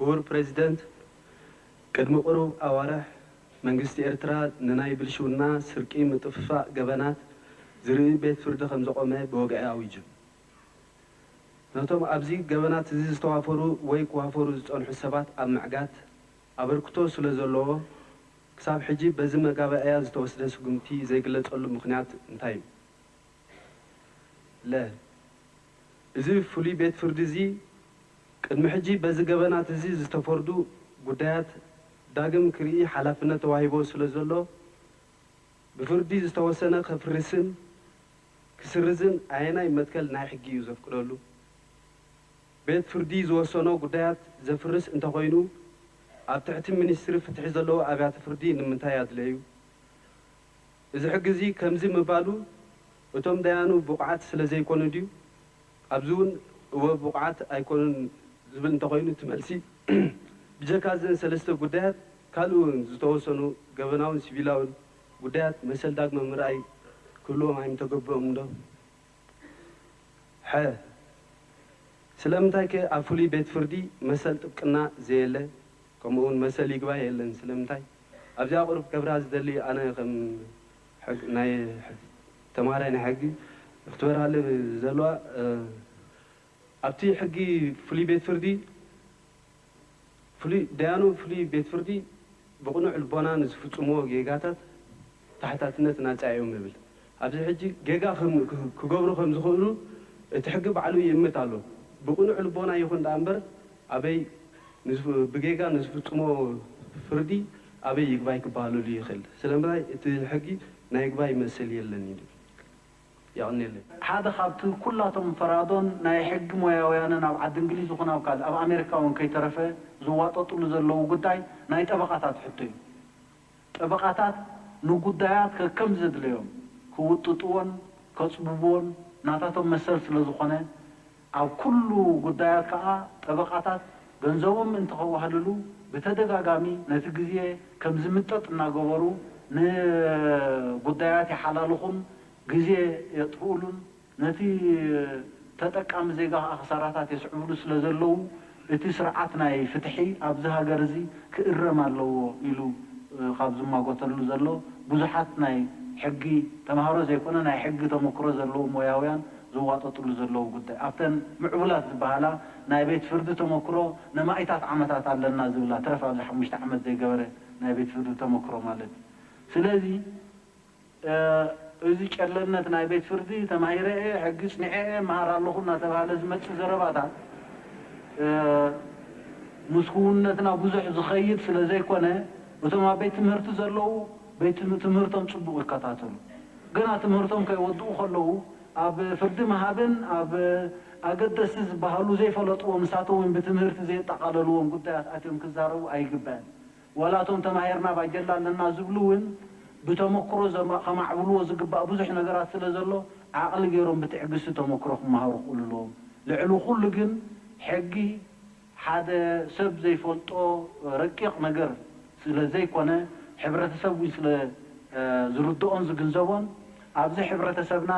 ክቡር ፕሬዚደንት፣ ቅድሚ ቁሩብ ኣዋርሕ መንግስቲ ኤርትራ ንናይ ብልሽውና፣ ስርቂ፣ ምጥፍፋእ ገበናት ዝርኢ ቤት ፍርዲ ከም ዘቖመ ብወግዒ ኣዊጁ። ነቶም ኣብዚ ገበናት እዚ ዝተዋፈሩ ወይ ክዋፈሩ ዝጸንሑ ሰባት ኣብ ምዕጋት ኣበርክቶ ስለ ዘለዎ፣ ክሳብ ሕጂ በዚ መጋባእያ ዝተወስደ ስጉምቲ ዘይግለጸሉ ምኽንያት እንታይ እዩ? ለ፣ እዚ ፍሉይ ቤት ፍርዲ እዚ ቅድሚ ሕጂ በዚ ገበናት እዚ ዝተፈርዱ ጉዳያት ዳግም ክርኢ ሓላፍነት ተዋሂቦ ስለ ዘሎ፣ ብፍርዲ ዝተወሰነ ከፍርስን ክስርዝን ኣየናይ መትከል ናይ ሕጊ እዩ ዘፍቅደሉ? ቤት ፍርዲ ዝወሰኖ ጉዳያት ዘፍርስ እንተኾይኑ፣ ኣብ ትሕቲ ሚኒስትሪ ፍትሒ ዘለዉ ኣብያተ ፍርዲ ንምንታይ ኣድለዩ? እዚ ሕጊ እዚ ከምዚ ምባሉ፣ እቶም ደያኑ ብቑዓት ስለ ዘይኮኑ ድዩ? ኣብዚ እውን እወ ብቑዓት ኣይኮኑን ዝብል እንተኾይኑ፣ እቲ መልሲ ብጀካ እዘን ሰለስተ ጉዳያት ካልእ እውን ዝተወሰኑ ገበናውን ሲቪላውን ጉዳያት መሰል ዳግመ ምርኣይ ክህልዎም ኣይምተገብኦም እንዶ? ሐ፣ ስለምንታይ ከ ኣብ ፍሉይ ቤት ፍርዲ መሰል ጥብቅና ዘየለ፣ ከምኡ እውን መሰል ይግባይ የለን? ስለምንታይ? ኣብዚኣ ቁሩብ ከብርሃ ዝደሊ ኣነ ከም ሕግ-፣ ናይ ተማሃራይ ናይ ሕጊ ክትበርሃለ ዘለዋ፣ እ፣ ኣብቲ ሕጊ ፍሉይ ቤት ፍርዲ ፍሉይ፣ ደያኑ ፍሉይ ቤት ፍርዲ ብቕኑዕ ልቦና ንዝፍጽምዎ ጌጋታት ተሓታትነት ናጻ እዮም ይብል። ኣብዚ ሕጂ ጌጋ ከም-፣ ክገብሩ ከም ዝኽእሉ እቲ ሕጊ ባዕሉ ይእምት ኣሎ። ብቕኑዕ ልቦና ይኹን ደኣ እምበር ኣበይ ንዝፍ-፣ ብጌጋ ንዝፍጽሞ ፍርዲ ኣበይ ይግባይ ክበሃለሉ ይኽእል? ስለምንታይ እቲ ሕጊ ናይ ይግባይ መሰል የለን እዩ ዝብል። የቐንየለይ። ሓደ ካብቲ ኩላቶም ፈራዶን ናይ ሕጊ ሞያውያንን ኣብ ዓዲ እንግሊዝ ይኹን ኣብ ካልእ፣ ኣብ ኣሜሪካ እውን ከይተረፈ ዝዋጠጡሉ ዘለዉ ጉዳይ ናይ ጠበቓታት ሕቶ እዩ። ጠበቓታት ንጉዳያት ከከም ዘድለዮም ክውጥጥዎን ከጽብብዎን ናታቶም መሰል ስለ ዝኾነ፣ ኣብ ኩሉ ጉዳያት ከኣ ጠበቓታት ገንዘቦም ምእንቲ ከዋህልሉ ብተደጋጋሚ ነቲ ግዜ ከም ዝምጠጥ እናገበሩ ንጉዳያት ይሓላልኹን ግዜ የጥፍኡሉን ነቲ ተጠቃሚ ዜጋ ከኣ ክሳራታት የስዕቡሉ ስለ ዘለዉ፣ እቲ ስርዓት ናይ ፍትሒ ኣብዚ ሃገር እዚ ክእረም ኣለዎ ኢሉ፣ እ፣ ካብ ዝማጎተሉ ዘሎ ብዙሓት ናይ ሕጊ ተምሃሮ ዘይኮነ ናይ ሕጊ ተመክሮ ዘለዎም ሞያውያን ዝዋጠጥሉ ዘለዉ ጉዳይ። ኣብተን ምዕቡላት ዝበሃላ ናይ ቤት ፍርዲ ተመክሮ ነማኢታት ዓመታት ኣለና ዝብላ፣ ተረፍ ኣብዚ ሓሙሽተ ዓመት ዘይገበረ ናይ ቤት ፍርዲ ተመክሮ ማለት እዩ። ስለዚ፣ እ፣ እዚ ጨለነት ናይ ቤት ፍርዲ ተማሂረ እየ፣ ሕጊ ጽኒዐ እየ፣ መሃር ኣለኹ እናተባህለ ዝመጽእ ዘረባታት፣ እ፣ ምስ ክውንነትና ብዙሕ ዝኸይድ ስለ ዘይኮነ፣ እቶም ኣብ ቤት ትምህርቲ ዘለዉ ቤት ትም-፣ ትምህርቶም ጽቡቕ ይከታተሉ። ግና ትምህርቶም ከይወድኡ ከለዉ፣ ኣብ ፍርዲ ምሃብን ኣብ ኣገደስቲ ዝበሃሉ ዘይፈለጥዎም ንሳቶም እውን ብትምህርቲ ዘየጠቓለልዎም ጉዳያት ኣትዮም ክዛረቡ ኣይግባእን። ዋላ እቶም ተማሂርና ባጀላ ኣለና ዝብሉ እውን ብተመክሮ ዘማ-፣ ከማዕብልዎ ዝግባእ ብዙሕ ነገራት ስለ ዘሎ፣ ዓቕሊ ገይሮም ብትዕግስቲ ተመክሮ ክመሃሩ ክኽእሉ ኣለዎም። ልዕሊ ኩሉ ግን ሕጊ ሓደ ሰብ ዘይፈልጦ ረቂቕ ነገር ስለ ዘይኮነ፣ ሕብረተሰብ እውን ስለ፣ እ፣ ዝርድኦን ዝግንዘቦን፣ ኣብዚ ሕብረተሰብና